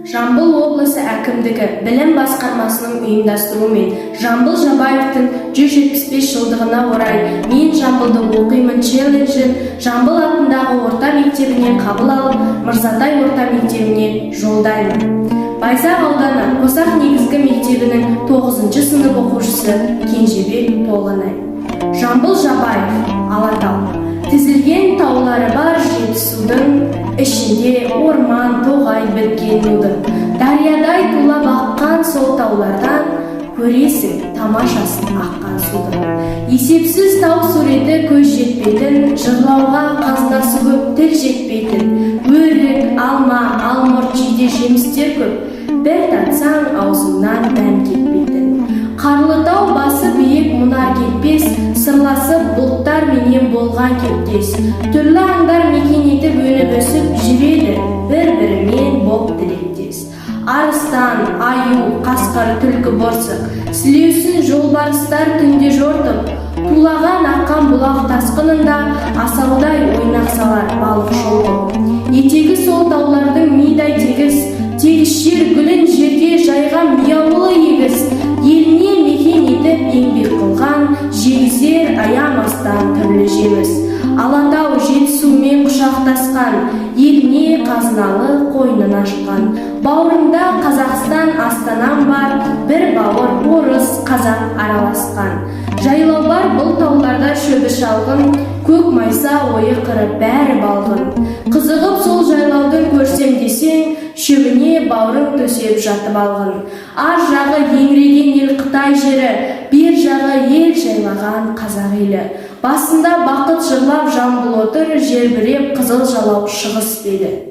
Жамбыл облысы әкімдігі білім басқармасының ұйымдастыруымен Жамбыл Жабаевтың 175 жылдығына орай «Мен Жамбылды оқимын» челленджін Жамбыл атындағы орта мектебінен қабыл алып, Мырзатай орта мектебіне жолдаймын. Байзақ ауданы, Қосақ негізгі мектебінің 9 сынып оқушысы Кенжебек Толғанай. Жамбыл Жабаев, Алатау. Тізілген таулары бар Жетісудың, ішінде орман, тоғай біткен нудың. Дариядай тулап аққан сол таулардан көресің тамашасын аққан судың. Есепсіз тау суреті көз жетпейтін, жырлауға қазынасы көп тіл жетпейтін. Өрік, алма, алмұрт, жиде, жемістер көп, бір татсаң, аузыңнан дәм кетпейтін. Қарлы тау басы биік мұнар кетпес, сырласып бұлттарменен болған кептес. Түрлі аңдар мекен етіп, өніп өсіп жүреді бір бірімен боп тілектес. Арыстан, аю, қасқыр, түлкі, борсық, сілеусін жолбарыстар түнде жортып, тулаған аққан бұлақ тасқынында асаудай ойнақ салар балық шолқып. Етегі сол таулардың мидай тегіс, тегіс жер гүлін жерге жайған мияулы егіз. Еліне мекен етіп, еңбек қылған, жегізер аямастан түрлі жеміс. Алатау Жетісумен құшақтасқан, еліне қазыналы қойнын ашқан. Бауырында Қазақстан астанам бар, бір бауыр орыс, қазақ араласқан. Жайлау бар бұл тауларда, шөбі шалғын, көк майса, ойы қыры бәрі балғын. Қызығып сол жайлаудың көрсем десең, шөбіне бауырың төсеп жатып алғын. Ар жағы еңіреген ел Қытай жері, бер жағы ел жайлаған қазақ елі. Басында бақыт жырлап Жамбыл отыр, желбіреп қызыл жалау шығыс белі.